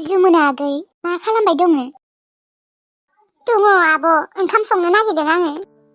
जुमुना आगै मा खालामबाय दङ? दङ आब', ओंखाम संनो नागिरदों आङो।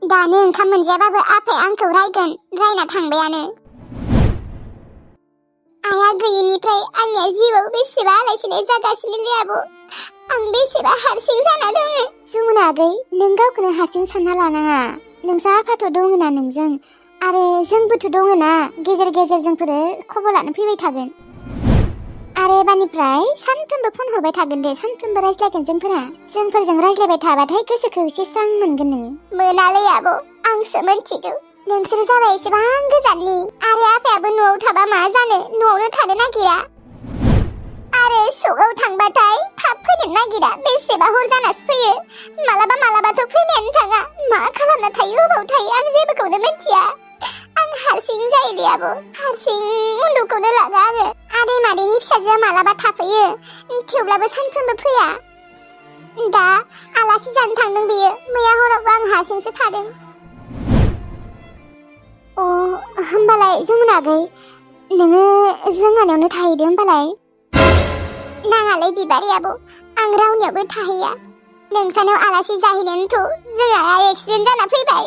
दानो ओंखाम मोनजायाबाबो आफाया आंखौ रायगोन, रायना थांबायानो। आइया गैयिनिफ्राय आंनिया जिउआव बेसेबा आलाय सिलाय जागासिनोलै आब'। आं बेसेबा हारसिं जाना दङ। जुमुना आगै, नों गावखौनो हारसिं सानना लानाङा। नोंसा आफाथ' दङना नोंजों, आरो जोंबोथ' दङना, गेजेर गेजेर जोंफोरो खबर लानो फैबाय थागोन। आरो एबारनिफ्राय सानफ्रोमबो फन हरबाय थागोन दे, सानफ्रोमबो रायज्लायगोन जोंफोरा। जोंफोरजों रायज्लायबाय थाबाथाय गोसोखौ एसे स्रां मोनगोन नोङो। मोनालै आब', आंसो मोनथिगौ। नोंसोर जाबाय एसेबां गोजाननि, आरो आफायाबो न'आव थाबा मा जानो, न'आवनो थानो नागिरा। आरो सकाव थांबाथाय थाब फैनो नागिरा, बेसेबा हर जानासो फैयो। मालाबाथ' फैनायानो थाङा। मा खालामना थायो, अबाव थायो, आं जेबोखौनो मिथिया। आं हारसिं जायोलै आब', हारसिं उन्दुखौनो लागा आङो। आदै मादैनि फिसाजोआ मालाबा थाफैयो, थेवब्लाबो सानफ्रोमबो फैया। दा आलासि जानो थांदों बियो, मैया हरावबो आं हारसिंसो थादों। होमबालाय जुमुना आगै, नोङो जोंहानावनो थाहैदो होमबालाय। नाङालै बिबारि आब', आं रावनियावबो थाहैया। नोंसानाव आलासि जाहैनोथ' जोंहा एक्सिडेन्ट जाना फैबाय।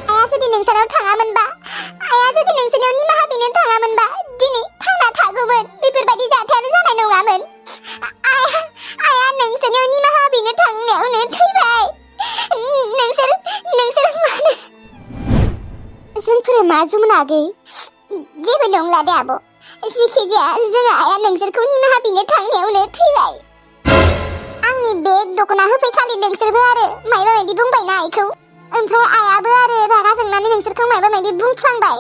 आइया जुदि नोंसानाव थाङामोनबा, आइया जुदि नोंसोरनियाव निमाहा बिनो थाङामोनबा, दिनै थांना थागौमोन, बेफोरबायदि जाथायानो जानाय नङामोन। आइया नोंसोरनियाव निमाहा बिनो थांनायावनो थैबाय। नोंसोर मानो? जोंफोरो मा जुमुना आगै? जेबो नंला दे आब', जिखि जाया जोंहा आइया नोंसोरखौ निमाहा बिनो थांनायावनो थैबाय। आंनि बे दख'ना होफैखालि नोंसोरबो आरो मायबा मायबि बुंबायना आइखौ, ओमफ्राय आइयाबो आरो रागा जोंनानै नोंसोरखौ मायबा मायबि बुंफ्लांबाय।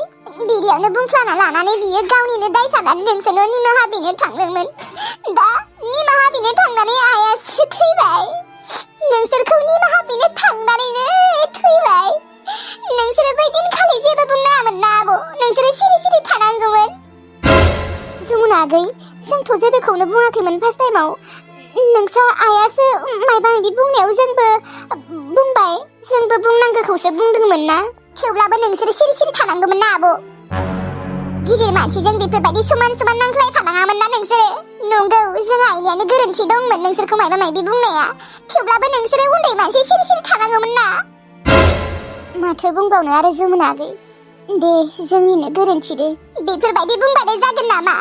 बिदियावनो बुंफ्लांना लानानै बियो गावनिनो दाय साननानै नोंसोरनाव निमाहा बिनो थांदोंमोन। दा निमाहा बिनो थांनानै आइयासो थैबाय। नोंसोरखौ निमाहा बिनो थांनानैनो थैबाय। नोंसोरो बै दिनखालि जेबो बुंनाङामोन ना आब', नोंसोरो सिरि सिरि थानांगौमोन। जुमुना आगै, जोंथ' जेबोखौनो बुङाखैमोन फार्स्ट टाइमाव। नोंसा आइयासो मायबा मायबि बुंनायाव जोंबो बुंबाय, जोंबो बुंनांगौखौसो बुंदोंमोन ना। थेवब्लाबो नोंसोरो सिरि सिरि थानांगौमोन ना आब'। गिदिर मानसिजों बेफोरबायदि समान समान नांज्लायफानाङामोन ना नोंसोरो। नंगौ, जोंहा आइनियानो गोरोन्थि दंमोन नोंसोरखौ मायबा मायबि बुंनाया, थेवब्लाबो नोंसोरो उन्दै मानसि सिरि सिरि थानांगौमोन ना। माथो बुंबावनो आरो जुमुना आगै, दे जोंनिनो गोरोन्थि दे। बेफोरबायदि बुंबानो जागोन नामा?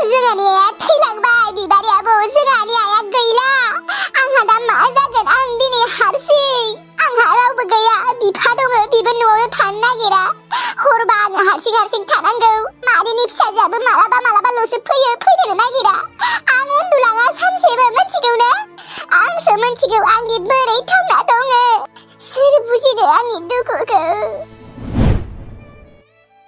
जोंहानि आइया थैलांबाय बिबारि आब', जोंहानि आइया गैला। आंहा दा मा जागोन? आं दिनै हारसिं, आंहा रावबो गैया। बिफा दङ, बिबो न'आवनो थानो नागिरा। हरबा आङो हारसिं हारसिं थानांगौ। मादैनि फिसाजोआबो मालाबाल'सो फैयो, फैनोनो नागिरा। आं उन्दुलाङा सानसेबो, मिथिगौ ना? आंसो मिथिगौ आंनि बोरै थांना दङ। सोर बुजिनो आंनि दुखुखौ?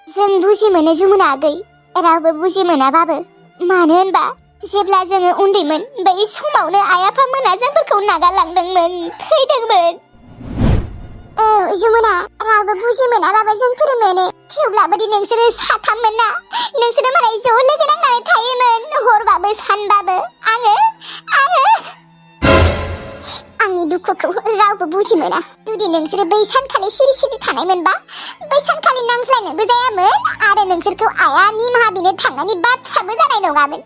जों बुजि मोनो जुमुना आगै, रावबो बुजि मोनाबाबो। मानो होनबा जेब्ला जोङो उन्दैमोन, बै समावनो आइ आफामोना जोंफोरखौ नागारलांदोंमोन, थैदोंमोन। औ जुमुना, रावबो बुजि मोनाबाबो जोंफोर मोनो। थेवब्लाबो दि नोंसोरो साथाममोन ना, नोंसोरो मालाय ज' लोगो नांनानै थायोमोन, हरबाबो सानबाबो। आंनि दुखुखौ रावबो बुजि मोना। जुदि नोंसोरो बै सानखालि सिरि सिरि थानायमोनबा, बै सानखालि नांज्लायनोबो जायामोन, आरो नोंसोरखौ आइया निमाहा बिनो थांनायनि बाथ्राबो जानाय नङामोन।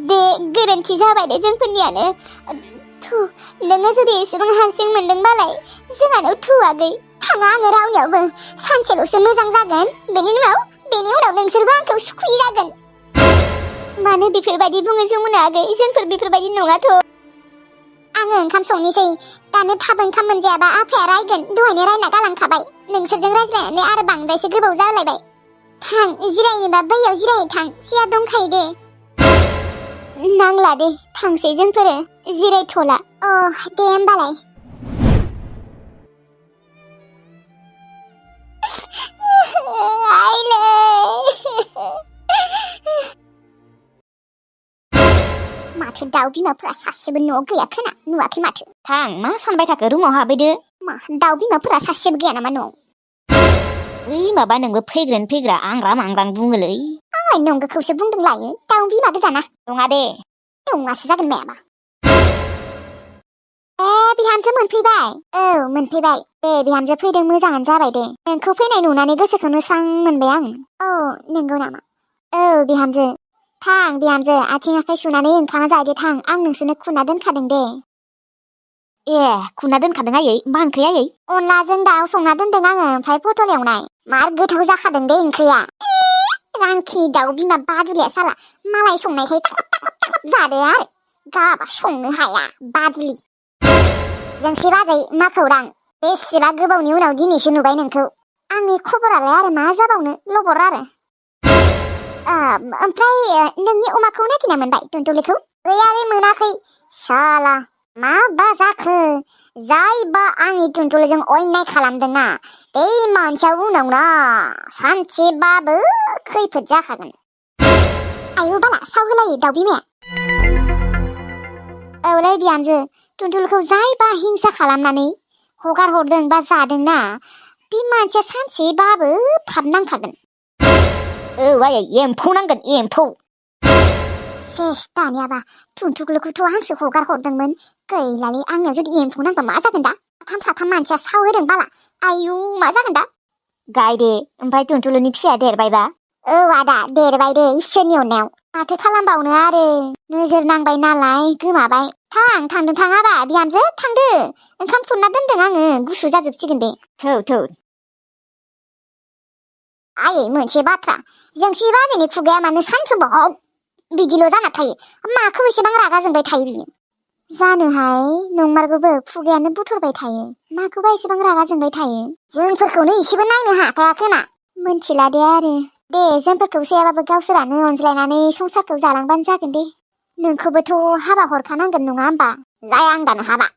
दे, गोरोन्थि जाबाय दे जोंफोरनियानो। नोङो जुदि एसेबां हारसिं मोनदोंबालाय जोंहानाव आगै। थाङा आङो रावनियावबो। सानसेल'सो मोजां जागोन, बेनि उनाव नोंसोरबो आंखौ सुखुयि जागोन। मानो बेफोरबायदि बुङो जुमुना आगै? जोंफोर बेफोरबायदि नङाथ'। आङो ओंखाम संनोसै। दानो थाब ओंखाम मोनजायाबा आफाया रायगोन, दहायनो रायना गालांखाबाय। नोंसोरजों रायज्लायनानै आरो बांद्रायसो गोबाव जालायबाय। थां, जिरायनोबा बैयाव जिरायनो थां, सियार दंखायो दे। नांला दे, थांसै जोंफोरो, जिरायथ'ला। दे होमबालाय। माथो दाउ बिमाफोरा सासेबो न'आव गैया खोना, नुवाखै माथो। थां, मा सानबाय थाखो? रुमाव हाबैदो। मा, दाउ बिमाफोरा सासेबो गैया नामा न'आव? माबा नोंबो फैग्रा आंग्रां मांग्रां बुङोलै। आंलाय नंगौखौसो बुंदों लायो, दाउ बिमा गोजाना। नङा दे। नङासो जागोन मायाबा। बिहामजो मोनफैबाय। औ, मोनफैबाय। दे बिहामजो फैदों, मोजाङानो जाबाय दे। नोंखौ फैनाय नुनानै गोसोखौनो स्रां मोनबाय आं। नंगौ नामा? औ बिहामजो, थां बिहामजो आथिं आखाइ सुनानै ओंखामा जादो थां आं नोंसोरनो खुना दोनखादों दे ए खुना दोनखादों आयै मा ओंख्रि आयै अनलाजों दाउ संना दोनदों आङो ओमफ्राय पटल एवनाय मार गोथाव जाखादों दे ओंख्रिया रांखिनि दाउ बिमा बादुलिया साला मालाय संनायखाय थाखब जादो आरो गाबा संनो हाया बादुलि जोंसि बाजै मा खौरां बेसेबा गोबावनि उनाव दिनैसो नुबाय नोंखौ आंनि खबरालाय आरो मा जाबावनो लबर आरो ओमफ्राय नोंनि अमाखौ नागिरना मोनबाय टुनटुलिखौ गैयालै मोनाखै साला माबा जाखो जायबा आंनि टुनटुलिजों अयनाय खालामदोंना बे मानसिया उनावना सानसेबाबो खैफोद जाखागोन आयु बाला साव होलायो दाउ बिमाया औलै बिहामजो टुनटुलिखौ जायबा हिंसा खालामनानै हगार हरदों बा जादोंना बे मानसिया सानसेबाबो थाब नांखागोन औ आयै एम्फौ नांगोन एम्फौ सेस दानियाबा टुनटुलिखौथ' आंसो हगार हरदोंमोन गैलालै आंनियाव जुदि एम्फौ नांबा मा जागोन दा साथाम मानसिया साव होदों बाला आयु मा जागोन दा गायदे ओमफ्राय टुनटुलिनि फिसाया देरबायबा औ आदा देरबाय दे इसोरनि अननायाव माथो खालामबावनो आरो नोजोर नांबाय नालाय गोमाबाय थांदों थाङाबा बिहामजो थांदो ओंखाम खुरना दोनदों आङो गुसु जाजोबसिगोन दे थौ आयै मोनसे बाथ्रा जोंसि बाजैनि खुगाया मानो सानफ्रोमबो हक बिदिल' जाना थायो माखौ एसेबां रागा जोंबाय थायो बियो जानोहाय नंमारगौबो खुगायानो बुथुरबाय थायो माखौबा एसेबां रागा जोंबाय थायो जोंफोरखौनो एसेबो नायनो हाखायाखोना मोनथिला दे आरो दे जोंफोरखौ सेयाबाबो गावसोरानो अनज्लायनानै संसारखौ जालांबानो जागोन दे नोंखौबोथ' हाबा हरखानांगोन नङा होमबा जाया आं दानो हाबा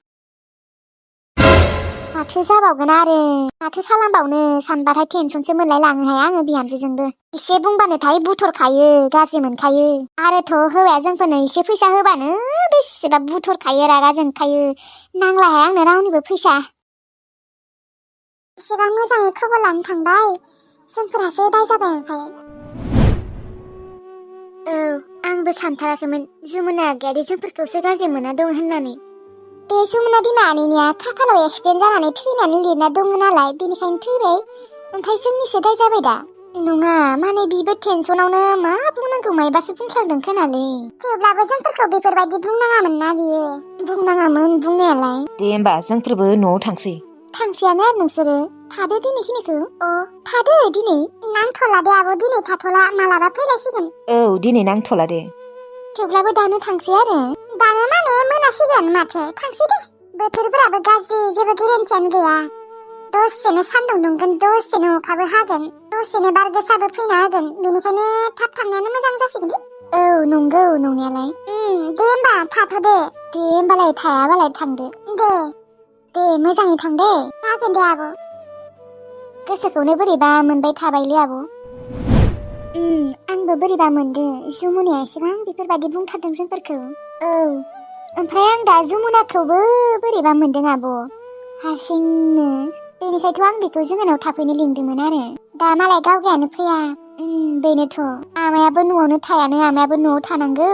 माथो जाबावगोन आरो माथो खालामबावनो सानबाथाय टेनसनसो मोनलाय लाङोहाय आङो बिहामजोजोंबो एसे बुंबानोथाय बुथुरखायो गाज्रि मोनखायो आरोथ' हौवाया जोंफोरनो एसे फैसा होबानो बेसेबा बुथुरखायो रागा जोंखायो नांलाहाय आंनो रावनिबो फैसा एसेबां मोजाङै खबर लानो थांबाय जोंफोरासो दाय जाबाय ओमफ्राय औ आंबो सानथाराखैमोन जमुना आगैयादि जोंफोरखौसो गाज्रि मोना दं होननानै बे जमुना बिमा आनैनिया खाफालाव एक्सिडेन्ट जानानै थैनानै लिरना दङ नालाय बेनिखायनो थैबाय ओमफ्राय जोंनिसो दाय जाबाय दा नङा माने बिबो टेनसनावनो मा बुंनांगौ मायबासो बुंफ्लांदों खोनालै थेवब्लाबो जोंफोरखौ बेफोरबायदि बुंनाङामोन ना बियो बुंनाङामोन बुंनायालाय दे होमबा जोंफोरबो न'आव थांसैयानो आरो नोंसोरो थादो दिनैखिनिखौ थादो दिनै नांथ'ला दे आब' दिनै थाथ'ला मालाबा फैलायसिगोन औ दिनै नांथ'ला दे थेवब्लाबो दानो थांसै आरो दानो माने मोनासिगोन माथो थांसै दे बोथोरफोराबो गाज्रि जेबो गेरेन्टियानो गैया दसेनो सान्दुं दुंगोन दसेनो अखाबो हागोन दसेनो बार गोसाबो फैना होगोन बेनिखायनो थाब थांनायानो मोजां जासिगोन दे औ नंगौ नंनायालाय दे होमबा थाथ'दो दे होमबालाय थायाबालाय थांदो दे मोजाङै थां दे जागोन दे आब' गोसोखौनो बोरैबा मोनबाय थाबायलै आब' आंबो बोरैबा मोनदों जमुनाया एसेबां बेफोरबायदि बुंथारदों जोंफोरखौ औ ओमफ्राय आं दा जमुनाखौबो बोरैबा मोनदों आब' हारसिंनो बेनिखायथ' आं बेखौ जोंहानाव थाफैनो लिंदोंमोन आरो दा मालाय गावगायानो फैया बेनोथ' आमायाबो न'आवनो थायानो आमायाबो न'आव थानांगौ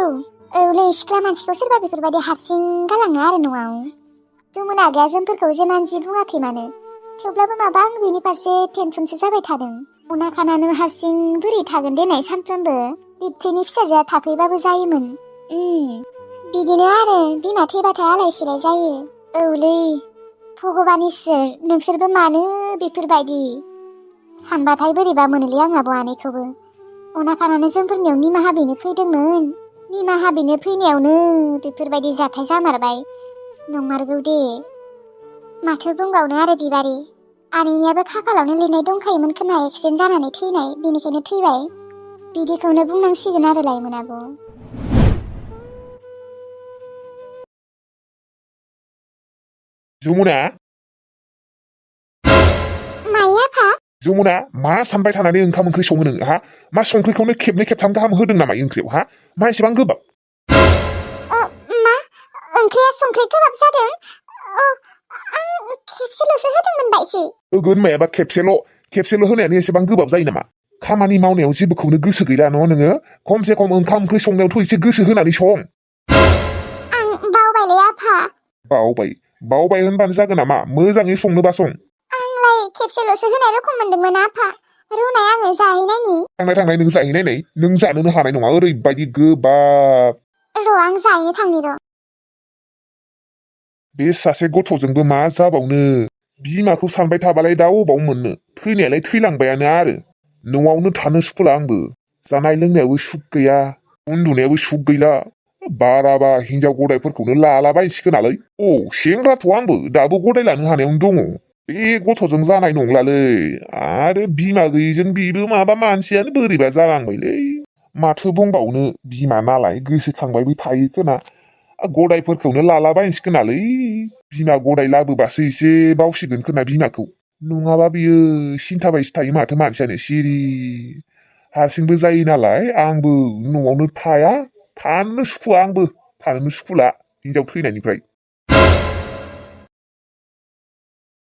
औलै सिख्ला मानसिखौ सोरबा बेफोरबायदि हारसिं गालाङो आरो न'आव जमुना आगैया जोंफोरखौ जेमान जि बुङाखै मानो थेवब्लाबो माबा आं बेनि फारसे टेनसनसो जाबाय थादों अना खानानो हारसिं बोरै थागोन देनाय सानफ्रोमबो बिबथैनि फिसाजोआ थाफैबाबो जायोमोन बिदिनो आरो बिमा थैबाथाय आलाय सिलाय जायो औलै भगबान इसोर नोंसोरबो मानो बेफोरबायदि सानबाथाय बोरैबा मोनोलै आं आब' आनैखौबो अना खानानो जोंफोरनियाव निमाहा बिनो फैदोंमोन निमाहा बिनो फैनायावनो बेफोरबायदि जाथाय जामारबाय नंमारगौ दे माथो बुंबावनो आरो बिबारि आनैनियाबो खाफालावनो लिरनाय दंखायोमोन खोना एक्सिडेन्ट जानानै थैनाय बेनिखायनो थैबाय बिदिखौनो बुंनांसिगोन आरो लाइमोन आब' जमुना मायो आफा जमुना मा सानबाय थानानै ओंखाम ओंख्रि सङो नों हा मा संख्रिखौनो खेबनै खेबथाम गाहाम होदों नामा ओंख्रियाव हा मा एसेबां गोबाब मा ओंख्रिया संख्रि गोबाब जादों आं खेबसेल'सो होदोंमोन बायसि होगोन मायाबा खेबसेल' होनायानो एसेबां गोबाब जायो नामा खामानि मावनायाव जेबोखौनो गोसो गैला न' नोङो खमसे खम ओंखाम ओंख्रि संनायावथ' एसे गोसो होनानै सं आं बावबायलै आफा बावबाय होनबानो जागोन नामा मोजाङै संनोबा सं आंलाय खेबसेल'सो होनाय रखम मोनदोंमोन आफा रुनाय आङो जाहैनायनि थांनाय नों जाहैनाय नों जानोनो हानाय नङा ओरैबायदि गोबाब र' आं जाहैनो थांनि र' बे सासे गथ'जोंबो मा जाबावनो बिमाखौ सानबाय थाबालाय दा अबाव मोननो थैनायालाय थैलांबायानो आरो न'आवनो थानो सुखुला आंबो जानाय लोंनायाबो सुख गैया उन्दुनायाबो सुख गैला बाराबा हिनजाव गदायफोरखौनो लालाबायसिगोनालै सेंग्राथ' आंबो दाबो गदाय लानो हानायावनो दङ बे गथ'जों जानाय नंलालै आरो बिमा गैयिजों बेबो माबा मानसियानो बोरैबा जालांबायलै माथो बुंबावनो बिमा नालाय गोसोखांबायबो थायो खोना गदायफोरखौनो लालाबायसिगोनालै बिमा गदाय लाबोबासो एसे बावसिगोन खोना बिमाखौ नङाबा बियो सिन्थाबायसो थायो माथो मानसियानो सिरि हारसिंबो जायो नालाय आंबो न'आवनो थाया थानोनो सुखुवा आंबो थानोनो सुखुला हिनजाव थैनायनिफ्राय